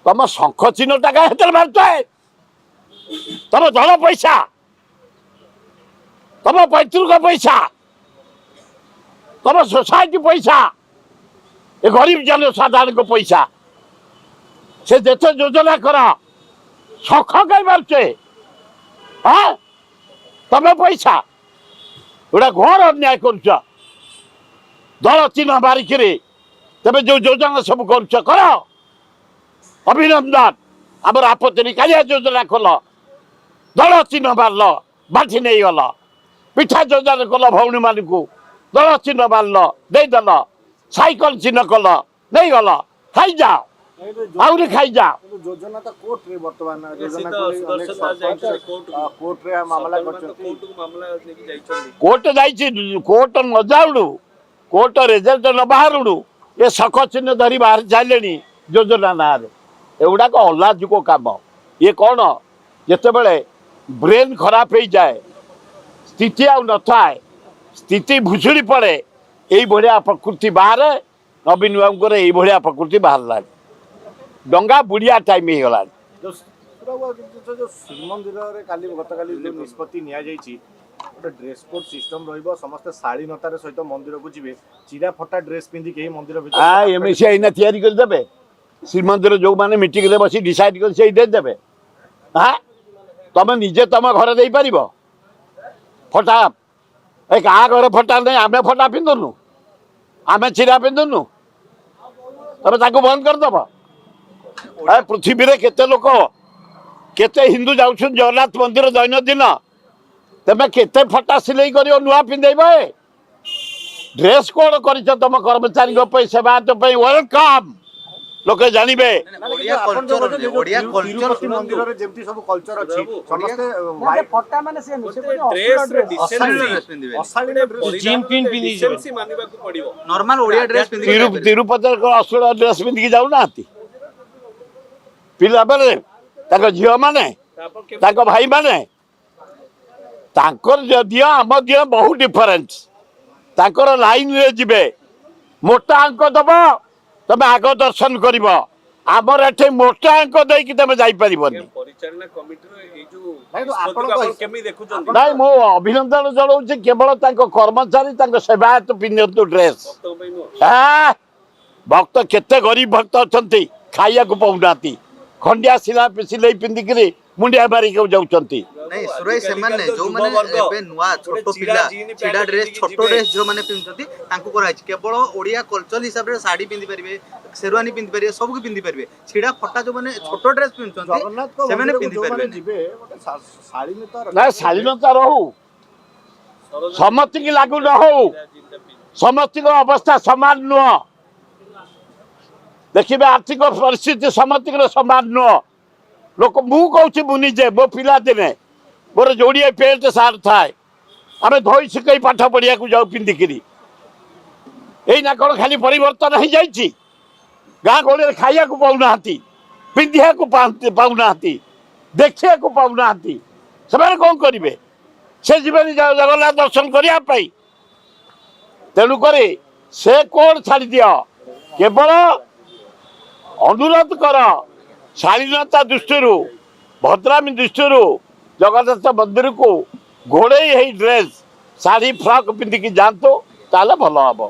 ତମ ଶଙ୍ଖ ଚିହ୍ନଟା କାଇଁ ହେଥିରେ ମାରୁଛ? ତମ ଦଳ ପଇସା, ତମ ପୈତୃକ ପଇସା, ତମ ସୋସାଇଟି ପଇସା, ଏ ଗରିବ ଜନସାଧାରଣଙ୍କ ପଇସା। ସେ ଯେତେ ଯୋଜନା କର, ଶଙ୍ଖ କାଇଁ ମାରୁଛେ? ହଁ, ତମେ ପଇସା ଗୋଟା ଘୋର ଅନ୍ୟାୟ କରୁଛ ଦଳ ଚିହ୍ନ ମାରିକିରି। ତେବେ ଯୋଉ ଯୋଜନା ସବୁ କରୁଛ କର, ଅଭିନନ୍ଦନ, ଆମର ଆପତ୍ତି ନାହିଁ। କାଳିଆ ଯୋଜନା କଲ, ଦଳ ଚିହ୍ନ ମାରିଲ, ବାଣ୍ଟି ନେଇଗଲ। ପିଠା ଯୋଜନା କଲ ଭଉଣୀମାନଙ୍କୁ, ଦଳ ଚିହ୍ନ ମାରିଲ, ଦେଇଦେଲ। ସାଇକଲ ଚିହ୍ନ କଲ, ନେଇଗଲ। ଖାଇଯାଅ, ଆହୁରି ଖାଇଯାଅ। କିନ୍ତୁ ଯୋଜନା ତ କୋର୍ଟରେ ବର୍ତ୍ତମାନ ସେ ଯୋଜନାକୁ ତ ନେଇ ଅନେକ ସୁଦର୍ଶନ ଦାସ ସରପଞ୍ଚ ଯାଇଛନ୍ତି କୋର୍ଟକୁ। କୋର୍ଟରେ ମାମଲା ସରପଞ୍ଚ କରିଛନ୍ତି। କୋର୍ଟକୁ ମାମଲା ନେଇକି ଯାଇଛନ୍ତି। କୋର୍ଟ ଯାଇଛି। କୋର୍ଟ ନ ଯାଉଣୁ, କୋର୍ଟ ରେଜଲ୍ଟ ନ ବାହାରୁଣୁ, ଏ ଶଙ୍ଖ ଚିହ୍ନ ଧରି ବାହାରି ସାରିଲେଣି ଯୋଜନା ନାଁରେ। ଏଗୁଡ଼ାକ ଅଲାଜୁକ କାମ। ଇଏ କ'ଣ, ଯେତେବେଳେ ବ୍ରେନ୍ ଖରାପ ହେଇଯାଏ, ସ୍ଥିତି ଆଉ ନଥାଏ, ସ୍ଥିତି ଭୁଷୁଡ଼ି ପଡ଼େ, ଏଇଭଳିଆ ପ୍ରକୃତି ବାହାରେ। ନବୀନ ବାବୁଙ୍କର ଏଇଭଳିଆ ପ୍ରକୃତି ବାହାରିଲାଣି। ଡଙ୍ଗା ବୁଡ଼ିଆ ଟାଇମ୍ ହେଇଗଲାଣି। ଯୋଉ ସୁରବାବୁ, ଆଉ ଜିନିଷ ଯୋଉ ଶ୍ରୀମନ୍ଦିରରେ କାଲି, ଗତକାଲି ଯୋଉ ନିଷ୍ପତ୍ତି ନିଆଯାଇଛି, ଗୋଟେ ଡ୍ରେସ୍ କୋଡ୍ ସିଷ୍ଟମ ରହିବ, ସମସ୍ତେ ଶାଳୀନତାର ସହିତ ମନ୍ଦିରକୁ ଯିବେ, ଚିରା ଫଟା ଡ୍ରେସ୍ ପିନ୍ଧି କେହି ମନ୍ଦିର ଭିତରେ ଏମିତି ସେ ଏଇନା ତିଆରି କରିଦେବେ। ଶ୍ରୀମନ୍ଦିର ଯୋଉମାନେ ମିଟିଂରେ ବସି ଡିସାଇଡ୍ କରି ସେଇ ଦେଇଦେବେ। ହଁ, ତମେ ନିଜେ ତମ ଘରେ ଦେଇପାରିବ ଫଟା? ଏ କାହା ଘରେ ଫଟା ନାହିଁ? ଆମେ ଫଟା ପିନ୍ଧୁନୁ? ଆମେ ଚିରା ପିନ୍ଧୁନୁ? ତମେ ତାକୁ ବନ୍ଦ କରିଦେବ? ଏ ପୃଥିବୀରେ କେତେ ଲୋକ, କେତେ ହିନ୍ଦୁ ଯାଉଛନ୍ତି ଜଗନ୍ନାଥ ମନ୍ଦିର ଦୈନନ୍ଦିନ। ତମେ କେତେ ଫଟା ସିଲେଇ କରିବ, ନୂଆ ପିନ୍ଧେଇବ? ଏ ଡ୍ରେସ୍ କୋଡ୍ କରିଛ ତମ କର୍ମଚାରୀଙ୍କ ପାଇଁ, ସେବାୟତ ପାଇଁ, welcome. ଲୋକେ ଜାଣିବେ। ଓଡ଼ିଆ ଆପଣ ଯୋଉ କଲଚର କହୁଛନ୍ତି, ଯୋଉ ଓଡ଼ିଆ କଲଚର ତିରୁପତି ମନ୍ଦିରରେ ଯେମିତି ସବୁ କଲଚର ଅଛି, ସମସ୍ତେ ନା, ଫଟା ମାନେ ସେ ନୁହେଁ, ସେ କହୁଛନ୍ତି ଡ୍ରେସ୍ ଅଶ୍ଳୀଳ dress। ଅଶାଳୀନ ଡ୍ରେସ୍ ପିନ୍ଧିବେ। ଅଶାଳୀନ ଡ୍ରେସ୍। ଜିନ୍ ଫିନ୍ ପିନ୍ଧିକି ଯିବେ। ଡିସେନ୍ସି ମାନିବାକୁ ପଡିବ। ନର୍ମାଲ ଓଡ଼ିଆ ଡ୍ରେସ୍ ପିନ୍ଧିକି ଯାଇପାରିବେ। ତିରୁପତିରେ କଣ ଅଶ୍ଳୀଳ ଡ୍ରେସ୍ ପିନ୍ଧିକି ଯାଉନାହାନ୍ତି ପିଲାମାନେ, ତାଙ୍କ ଝିଅମାନେ, ଆପଣ କେମିତି ତାଙ୍କ ଭାଇମାନେ? ତାଙ୍କର ଦିଅ ଆମ ଦିଅ ବହୁତ ଡିଫରେନ୍ସ। ତାଙ୍କର ଲାଇନରେ ଯିବେ, ମୋଟା ଅଙ୍କ ଦବ, ତମେ ଆଗ ଦର୍ଶନ କରିବ। ଆମର ଏଠି ମୋଟା ଅଙ୍କ ଦେଇକି ତମେ ଯାଇପାରିବନି। ପରିଚାଳନା କମିଟିର ଏଇ ଯୋଉ ନାଇଁ, କିନ୍ତୁ ନିଷ୍ପତ୍ତିକୁ ଆପଣଙ୍କ ଆପଣ କେମିତି ଦେଖୁଛନ୍ତି? ନାଇଁ, ମୁଁ ଅଭିନନ୍ଦନ ଜଣାଉଛି। କେବଳ ତାଙ୍କ କର୍ମଚାରୀ, ତାଙ୍କ ସେବାୟତ ପିନ୍ଧନ୍ତୁ ଡ୍ରେସ୍। ଭକ୍ତଙ୍କ ପାଇଁ ନୁହଁ? ଭକ୍ତ କେତେ ଗରିବ ଭକ୍ତ ଅଛନ୍ତି, ଖାଇବାକୁ ପାଉନାହାନ୍ତି, ଖଣ୍ଡିଆ ସିଲେଇ ପିନ୍ଧିକିରି ମୁଣ୍ଡିଆ ମାରିକି ଯାଉଛନ୍ତି। ନାଇଁ ସୁରାଇ, ସେମାନେ ଆଜିକାଲି ତ ଯୋଉମାନେ ଯୁବବର୍ଗ ଏବେ ନୂଆ ଛୋଟ ଗୋଟେ ଚିରା ପିଲା ଜିନ୍ ପ୍ୟାଣ୍ଟ ଛିଡା ଡ୍ରେସ୍, ପିନ୍ଧିକି ଛୋଟ ଯିବେ। ଡ୍ରେସ୍ ଯୋଉମାନେ ପିନ୍ଧୁଛନ୍ତି, ତାଙ୍କୁ କରାହେଇଛି। କେବଳ ଓଡ଼ିଆ କଲଚର ହିସାବରେ ଶାଢୀ ପିନ୍ଧି ପାରିବେ, ସେରୱାନୀ ପିନ୍ଧି ପାରିବେ, ସବୁ ପିନ୍ଧି ପାରିବେ। ଛିଡା ଫଟା ଯୋଉମାନେ ଛୋଟ ଡ୍ରେସ୍ ପିନ୍ଧୁଛନ୍ତି, ଜଗନ୍ନାଥଙ୍କ ସେମାନେ ମନ୍ଦିରକୁ ପିନ୍ଧି ଯୋଉମାନେ ପାରିବେନି। ଯିବେ, ଗୋଟେ ଶାଳୀନତା ନା, ଶାଳୀନତା ରହୁ, ସମସ୍ତିକି ଲାଗୁ ନ ହଉ। ଜିନ୍ଟା ପିନ୍ଧି ସମସ୍ତିଙ୍କ ଅବସ୍ଥା ସମାନ ନୁହଁ। ଦେଖିବେ, ଆର୍ଥିକ ପରିସ୍ଥିତି ସମସ୍ତିଙ୍କର ସମାନ ନୁହଁ। ଲୋକ, ମୁଁ କହୁଛି, ମୁଁ ନିଜେ ମୋ ପିଲାଦିନେ ମୋର ଯୋଡ଼ିଏ ପ୍ୟାଣ୍ଟ ସାର୍ଟ ଥାଏ, ଆମେ ଧୋଇ ଶୁଖେଇ ପାଠ ପଢ଼ିବାକୁ ଯାଉ ପିନ୍ଧିକିରି। ଏଇନା କ'ଣ ଖାଲି ପରିବର୍ତ୍ତନ ହେଇଯାଇଛି? ଗାଁ ଗହଳିରେ ଖାଇବାକୁ ପାଉନାହାନ୍ତି, ପିନ୍ଧିବାକୁ ପାଉନାହାନ୍ତି, ଦେଖିବାକୁ ପାଉନାହାନ୍ତି। ସେମାନେ କ'ଣ କରିବେ? ସେ ଯିବେନି ଜଗନ୍ନାଥ ଦର୍ଶନ କରିବା ପାଇଁ? ତେଣୁକରି ସେ କୋଡ୍ ଛାଡ଼ିଦିଅ। କେବଳ ଅନୁରୋଧ କର, ଶାଳୀନତା ଦୃଷ୍ଟିରୁ, ଭଦ୍ରାମୀ ଦୃଷ୍ଟିରୁ ଜଗନ୍ନାଥ ମନ୍ଦିରକୁ ଘୋଡ଼େଇ ହେଇ ଡ୍ରେସ୍, ଶାଢ଼ୀ, ଫ୍ରକ୍ ପିନ୍ଧିକି ଯାଆନ୍ତୁ, ତାହେଲେ ଭଲ ହବ।